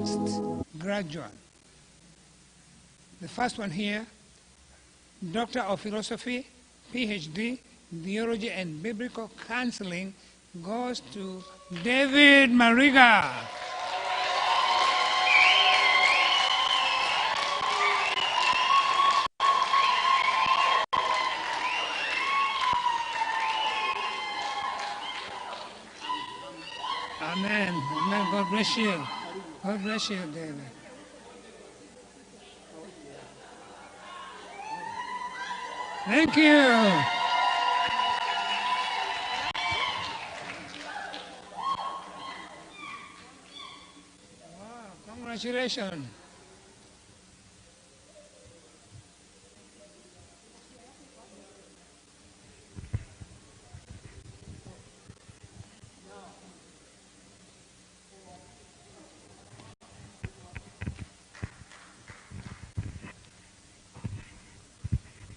Science graduate. The first one here, Doctor of Philosophy, PhD, Theology and Biblical Counseling, goes to David Mariga. Amen. Amen. God bless you. God bless you, David. Thank you. Wow, congratulations.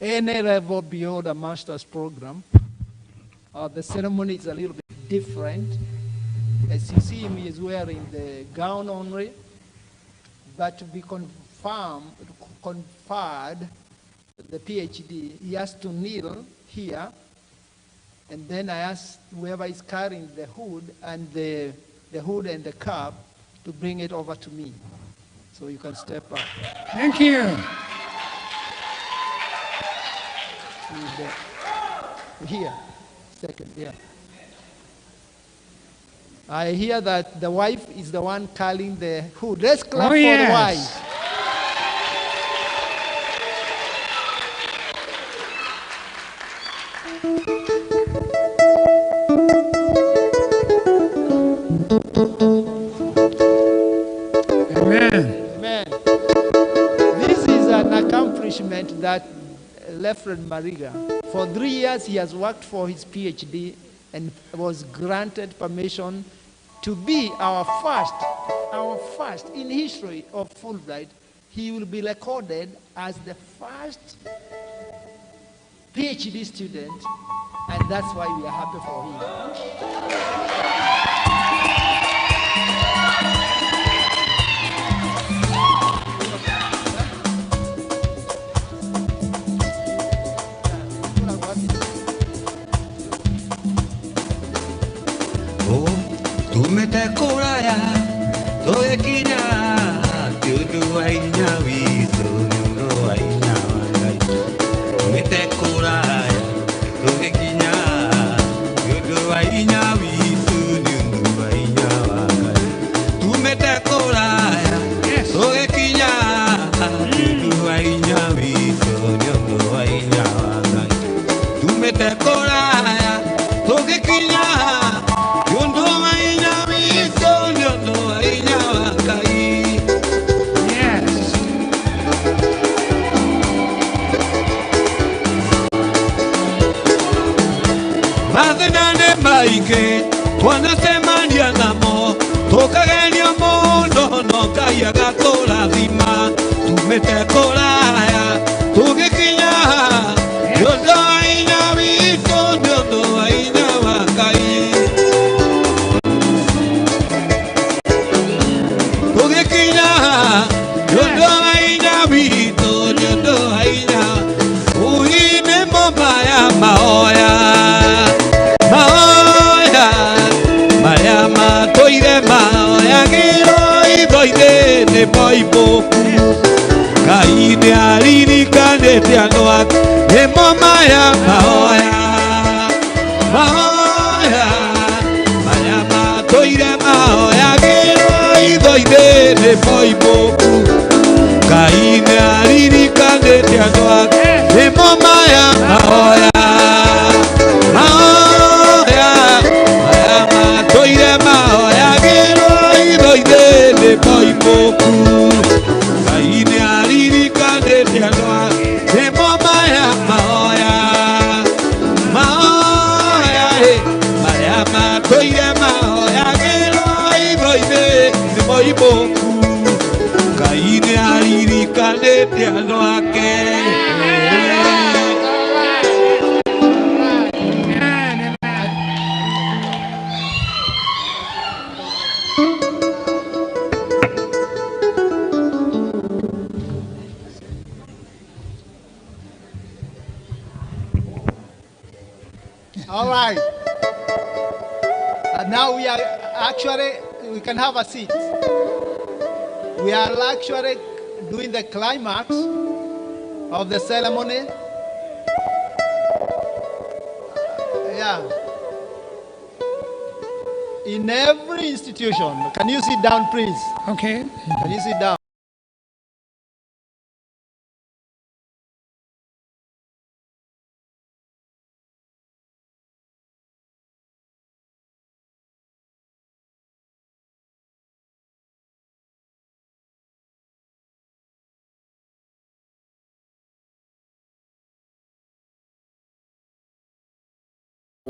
Any level beyond a master's program, the ceremony is a little bit different. As you see him, he is wearing the gown only, but to be conferred the PhD, he has to kneel here, and then I ask whoever is carrying the hood and the hood and the cup to bring it over to me. So you can step up. Thank you. Here, second, yeah. I hear that the wife is the one carrying the hood. Let's clap for the wife. Amen. Amen. This is an accomplishment that Reverend Mariga, for 3 years he has worked for his PhD and was granted permission to be our first in history of Fulbright. He will be recorded as the first PhD student, and that's why we are happy for him. Tumete kuraya, toekinya, tiudu ainya witu, nyundo ainya wangai. Tumete kuraya, toekinya, tiudu ainya witu, nyundo ainya wangai. Tumete kuraya, toekinya, tiudu ainya witu, nyundo ainya wangai. Tumete kuraya, toekinya. Maike, twanasemania namo, tukagenia muno no Ngai agatũrathima, tumĩte kũraya tũgĩkinya nĩ ũndũ wa hinya witũ, nĩ ũndũ wa hinya wa Ngai. Tũgĩkinya nĩ ũndũ wa hinya witũ, nĩ ũndũ wa hinya ũi nĩmo maya mahoya mahoya maya matũire mahoyagĩrwo itho-inĩ nĩ moimbũku. Ngai nĩ aririkanĩte andũ ake nĩmo maya mahoya mahoya maya matũire mahoyagĩrwo itho-inĩ nĩ moimbũku. Ngai nĩ aririkanĩte andũ ake nĩmo maya mahoya mahoya maya matũire mahoyagĩrwo itho-inĩ nĩ moimbũku. Ngai nĩ aririkanĩte andũ ake nĩmo maya mahoya mahoya maya matũire mahoyagĩrwo itho-inĩ nĩ moimbũku. Ngai nĩ aririkanĩte andũ ake. All right. And now we are actually, we can have a seat. We are actually doing the climax of the ceremony. Yeah. In every institution, can you sit down, please? Okay. Can you sit down?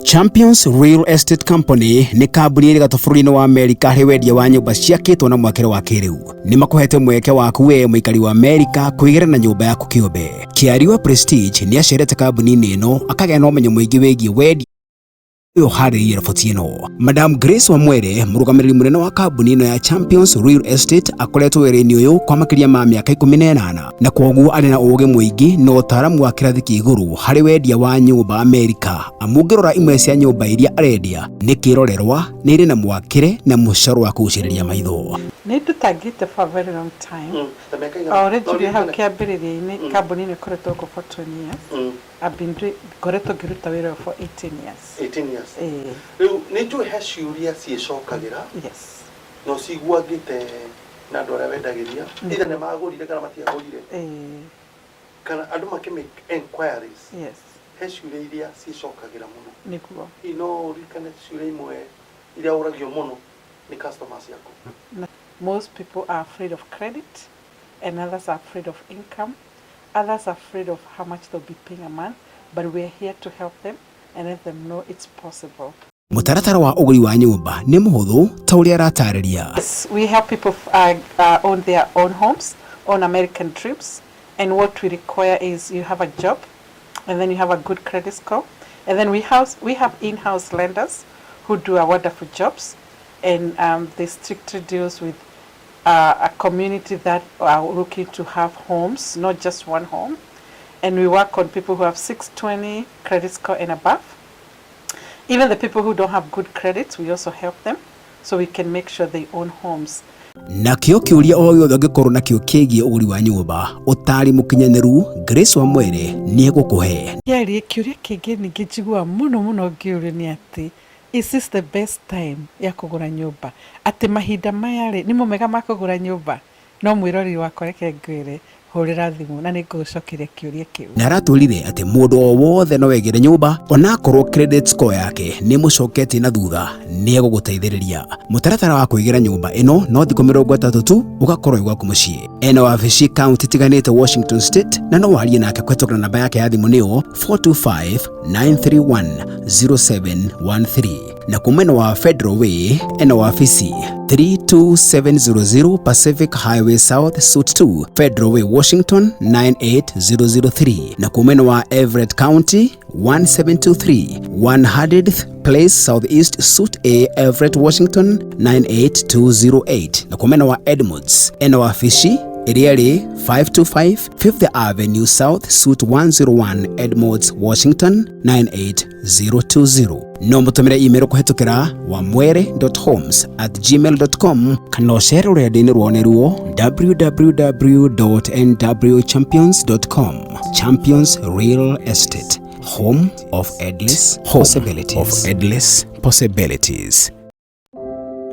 Champions Real Estate Company nĩ kambuni ĩrĩ gatũ bũrũri-inĩ wa Amerika harĩ wendia wa nyũmba ciakĩtwo na mwakĩre wa kĩrĩu. Nĩ makũhete mweke waku we mũikari wa Amerika kwĩgĩra na nyũmba yaku kĩũmbe. Kĩari wa Prestige nĩ acerete kambuni-inĩ ĩno akagĩa na ũmenyo mũingĩ wĩgiĩ wendia ũyũ harĩrĩirie riboti ĩno. Madam Grace Wamwere, mũrũgamĩrĩri mũnene wa kambuni ĩno ya Champions Real Estate, akoretwo wĩra-inĩ ũyũ kwa makĩria ma mĩaka 18 na kwoguo arĩ na ũũgĩ mũingĩ na ũtaaramu wa kĩrathi kĩa igũrũ harĩ wendia wa nyũmba Amerika. Amu ũngĩrora imwe cia nyũmba iria arendia nĩ kĩrorerwa, nĩ irĩ na mwakĩre na mũcoro wa kũgucĩrĩria maitho. Nĩ ndutangĩte for a very long time. Already hau kĩambĩrĩria-inĩ kambuni ĩno ĩkoretwo kuo for 20 years. I've been doing, ngoretwo ngĩruta wĩra ũyũ for 18 years. 18 years. Ĩĩ. Rĩu nĩ njũĩ he ciũria ciĩcokagĩra Yes. na ũciguangĩte na andũ arĩa wendagĩria, either nĩ magũrire kana matiagũrire, Ĩĩ. kana andũ makĩ make enquiries. Yes. He ciũria iria ciĩcokagĩra mũno. Nĩguo. Hihi no ũririkane ciũria imwe iria ũragio mũno nĩ customers ciaku? Most people are afraid of credit, and others are afraid of income. Others are afraid of how much they'll be paying a month, but we're here to help them and let them know it's possible. Mũtaratara wa ũgũri wa nyũmba nĩ mũhũthũ ta ũrĩa aratarĩria. Yes, we help people own their own homes, own American dreams, and what we require is you have a job, and then you have a good credit score, and then we have in-house lenders who do a wonderful jobs, and they strictly deals with a community that are looking to have homes, not just one home, and we work on people who have 620 credit score and above. Even the people who don't have good credits, we also help them so we can make sure they own homes. Nakĩo kĩũria o gĩothe ũngĩkorwo nakĩo kĩgiĩ ũgũri wa nyũmba, ũtaari mũkinyanĩru Grace Wamwere nĩ egũkũhe. Kĩarie kĩũria kĩngĩ ningĩ njiguaga mũno mũno ngĩũrio nĩ atĩ, is this the best time ya kũgũra nyũmba? Atĩ mahinda maya rĩ, nĩmo mega ma kũgũra nyũmba? No mwĩroreri wakwa, reke ngwĩre, hũrĩra thimũ na nĩ ngũgũcokeria kĩũria kĩu. Na aratwĩrire atĩ mũndũ o wothe no egĩre nyũmba onakorwo credit score yake nĩ mũcoketie na thutha, nĩ egũgũteithĩrĩria. Mũtaratara wa kwĩgĩra nyũmba ĩno no thikũ 30 tu ũgakorwo wĩ gwaku mũciĩ. Ena wabici kaunti itiganĩte Washington State, na no warie nake kũhetũkĩra namba yake ya thimũ nĩyo 425 931 0713, na kumwena wa Federal Way ena wabici 32700 Pacific Highway South, Suite 2, Federal Way, Washington 98003, na kumwena wa Everett County 1723 100th Place Southeast, Suite A, Everett, Washington 98208, na kumwena wa Edmonds ena wabici ĩrĩa ĩrĩ 525 5th Avenue South, Suite 101, Edmonds, Washington 98020. No mũtũmĩre email kũhetũkĩra wamwere.homes@gmail.com kana ũcere rũrenda-inĩ rwao nĩruo www.nwchampions.com. Champions Real Estate, home of endless possibilities. Of endless possibilities.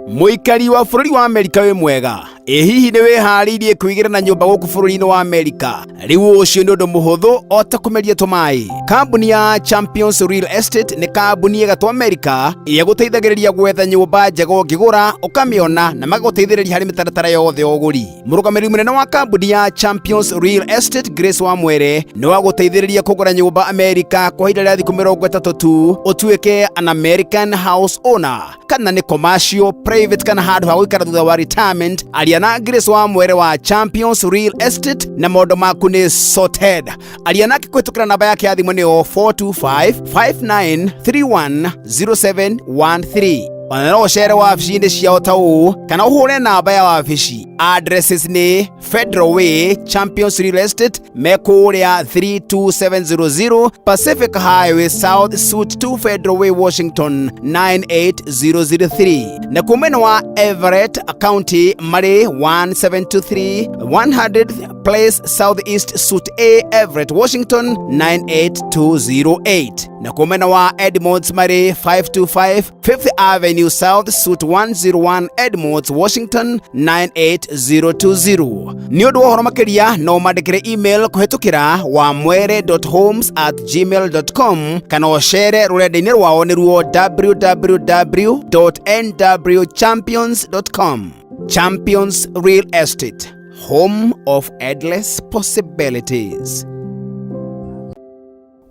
Mũikari wa bũrũri wa Amerika, wĩ mwega? Ĩ hihi nĩ wĩharĩirie kwĩgĩra na nyũmba gũkũ bũrũri-inĩ wa Amerika? Rĩu ũcio nĩ ũndũ mũhũthũ o ta kũmeria tũmaĩ. Kambuni ya Champions Real Estate nĩ kambuni ĩgatwo Amerika ĩrĩa gũteithagĩrĩria gwetha nyũmba njega ũngĩgũra ũkamĩona, na magagũteithĩrĩria harĩ mĩtaratara yothe ya ũgũri. Mũrũgamĩrĩri mũnene wa kambuni ya Champions Real Estate, Grace Wamwere, nĩ wa gũteithĩrĩria kũgũra nyũmba Amerika kwa ihinda rĩa thikũ 30 tu, ũtuĩke an American house owner, kana nĩ commercial, private, kana handũ ha gũikara thutha wa retirement. Aria na Grace Wamwere wa Champions Real Estate na maũndũ maku nĩ sorted. Aria nake kũhĩtũkĩra namba yake ya thimũ nĩyo 425 5931 0713. Ona no ũcere wabici-inĩ ciao ta ũũ kana ũhũre namba ya wabici. Addresses nĩ Federal Way, Champions Real Estate, me kũrĩa 32700 Pacific Highway South, Suite 2, Federal Way, Washington 98003. Na kumena wa Everett County marĩ 1723 100th Place Southeast, Suite A, Everett, Washington 98208. Na kumena wa Edmonds marĩ 525 Fifth Avenue South, Suite 101, Edmonds, Washington 98020. Nĩ ũndũ wa ũhoro makĩria no mandĩkĩre email kũhĩtũkĩra wamwere.homes@gmail.com kana ũcere rũrenda-inĩ rwao nĩruo www.nwchampions.com. Champions Real Estate, home of endless possibilities.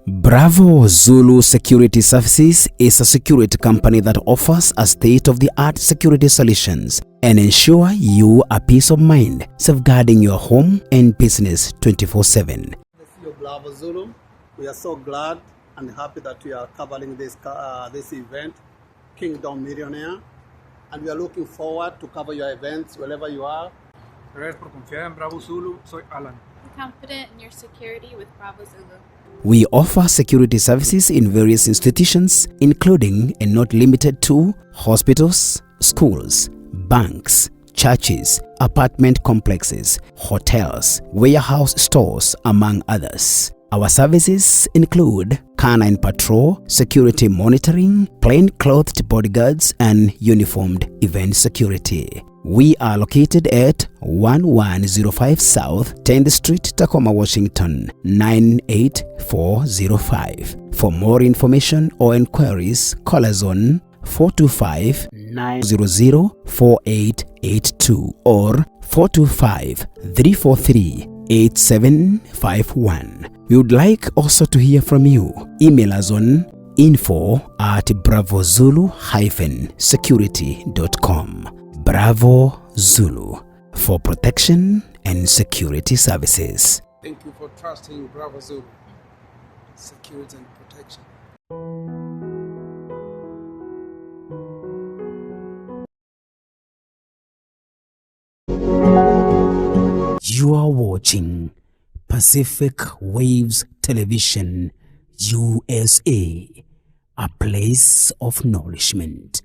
Bravo Zulu Security Services is a security company that offers a state-of-the-art security solutions and ensure you a peace of mind, safeguarding your home and business 24/7. The CEO Bravo Zulu. We are so glad and happy that we are covering this event, Kingdom Millionaire, and we are looking forward to cover your events wherever you are. Gracias por confiar en Bravo Zulu. Soy Alan. Confident in your security with Bravo Zulu. We offer security services in various institutions, including and not limited to hospitals, schools, banks, churches, apartment complexes, hotels, warehouse stores, among others. Our services include canine patrol, security monitoring, plain-clothed bodyguards, and uniformed event security. We are located at 1105 South 10th Street, Tacoma, Washington 98405. For more information or inquiries, call us on 425-900-4882 or 425-343-8751. We would like also to hear from you. Email us on info@bravozulu-security.com. Bravo Zulu, for protection and security services. Thank you for trusting Bravo Zulu. Security and protection. You are watching Pacific Waves Television USA, a place of nourishment.